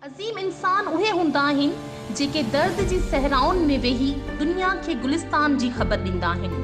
عظيم انسان اهي هوندا آهن، جيڪي درد جي صحرائن ۾ ويهي دنيا کي گلستان جي خبر ڏيندا آهن.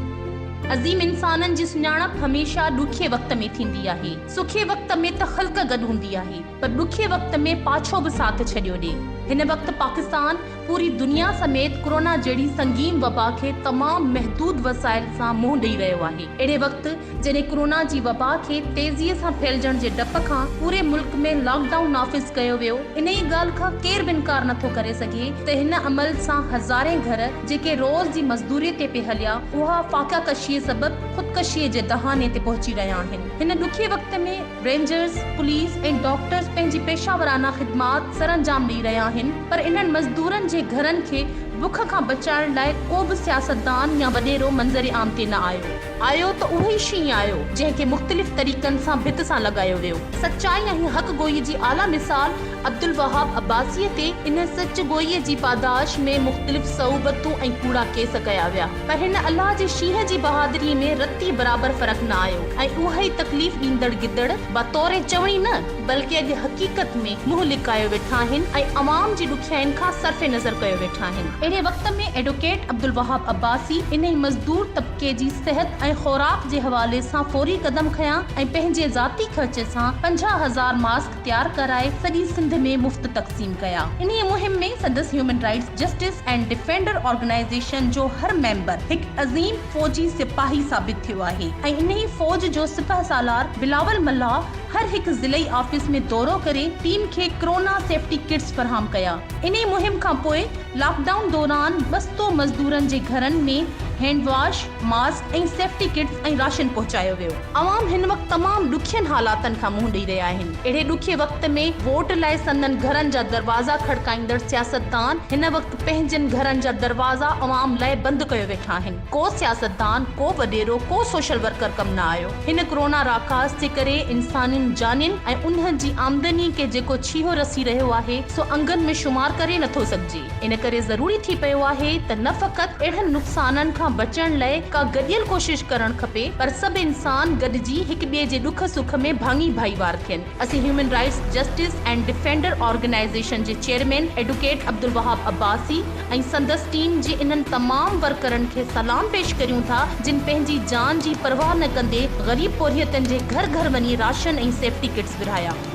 عظيم انسانن جي سڃاڻپ هميشه ڏکي وقت ۾ ٿيندي آهي. سکي وقت ۾ ته خلق گڏ هوندي آهي، پر ڏکي وقت ۾ پاڇو به ساٿ ڇڏيو ڏي. هن وقت پاڪستان پوري دنيا سميت ڪرونا جهڙي سنگين وبا کي تمام محدود وسائل سان منهن ڏئي رهيو آهي. اهڙي وقت جڏهن ڪرونا جي وبا کي تيزي سان ڦهلجڻ جي ڊپ کان پوري ملڪ ۾ لاڪ ڊائون نافذ ڪيو ويو، انهيء ڳالهه کان ڪير به انڪار نٿو ڪري سگهي ته هن عمل سان هزارين گهر جيڪي روز جي مزدوري تي پئي هليا، اها فاقه ڪشيء سبب خودڪشيء جي دهاني تي پهچي رهيا آهن. هن ڏکي وقت ۾. رينجرز، پوليس ۽ ڊاڪٽرز پنهنجي پيشه ورانه خدمات سرانجام ڏئي رهيا آهن پر انهن مزدورن جي گهرن کي بک کان بچائڻ لاء ڪو به سياستدان يا وڏيرو منظر عام تي نه آيو. آيو ته اهو ئي شينهن آيو جنهن کي مختلف طريقن سان ڀت سان لڳايو ويو. سچائي ۽ حق گوئي جي اعليٰ مثال عبدالوهاب عباسيء تي ان سچ گوئيء جي پاداش ۾ مختلف صعوبتون ۽ ڪوڙا ڪيس ڪيا ويا پر هن الله جي شينهن جي بهادريء ۾ رتي برابر فرق نه آيو ۽ اها ئي تڪليف ڏيندڙ گدڙ بطور چوڻي نه بلڪه اڄ حقيقت ۾ منهن لڪايو ويٺا آهن ۽ عوام جي ڏکيائين کان صرف نظر ڪيو ويٺا آهن. اهڙي وقت ۾ ايڊوڪيٽ عبدالوهاب عباسي انهي مزدور طبقي جي صحت ۽ خوراڪ جي حوالي سان فوري قدم کنيا ۽ پنهنجي ذاتي خرچ سان 50,000 ماسڪ تيار ڪرائي سڄي سنڌ ۾ مفت تقسيم ڪيا. انهيء مهم ۾ سندس human rights justice and defender organisation جو هر ميمبر هڪ عظيم فوجي سپاهي ثابت ٿيو آهي ۽ انهي فوج جو سپهه سالار بلاول ملاح هر هڪ ضلعي آفيس ۾ دورو ڪري ٽيم کي ڪرونا سيفٽي ڪٽس فراهم ڪيا. انهي مهم کان پوء لاڪ ڊائون دوران بستو مزدورن جي گهرن ۾ hand wash, mask ۽ safety kits ۽ ration پهچايو ويو. عوام هن وقت تمام ڏکين حالاتن کان منهن ڏئي رهيا آهن. اهڙي ڏکي وقت ۾ ووٽ لاء سندن گهرن جا دروازا کڙڪائيندڙ سياستدان هن وقت پنهنجن گهرن جا دروازا عوام لاء بند ڪيو ويٺا آهن. ڪو سياستدان، ڪو وڏيرو، ڪو سوشل ورڪر ڪم نه آيو. هن ڪرونا راڪاس جي ڪري انسانين جانين ۽ انهن جي آمدني کي جيڪو ڇيهو رسي رهيو آهي سو انگن ۾ شمار ڪري نٿو سگهجي. ان ڪري ضروري ٿي پيو آهي ته نه فقط اهڙن نقصانن کان بچڻ لئه ڪا گڏيل ڪوشش ڪرڻ کپي پر سڀ انسان گڏجي هڪ ٻئي جي ڏک سک ۾ ڀاڱي ڀائيوار ٿين. اسين human rights justice and defender organisation جي چيئرمين ايڊوڪيٽ عبدالوهاب عباسي ۽ سندس ٽيم جي انهن تمام ورڪرن کي سلام پيش ڪريون ٿا جن پنهنجي جان جي پرواهه نه ڪندي غريب پورهيتن جي گهر گهر وڃي راشن ۽ سيفٽي ڪٽس ورهايا.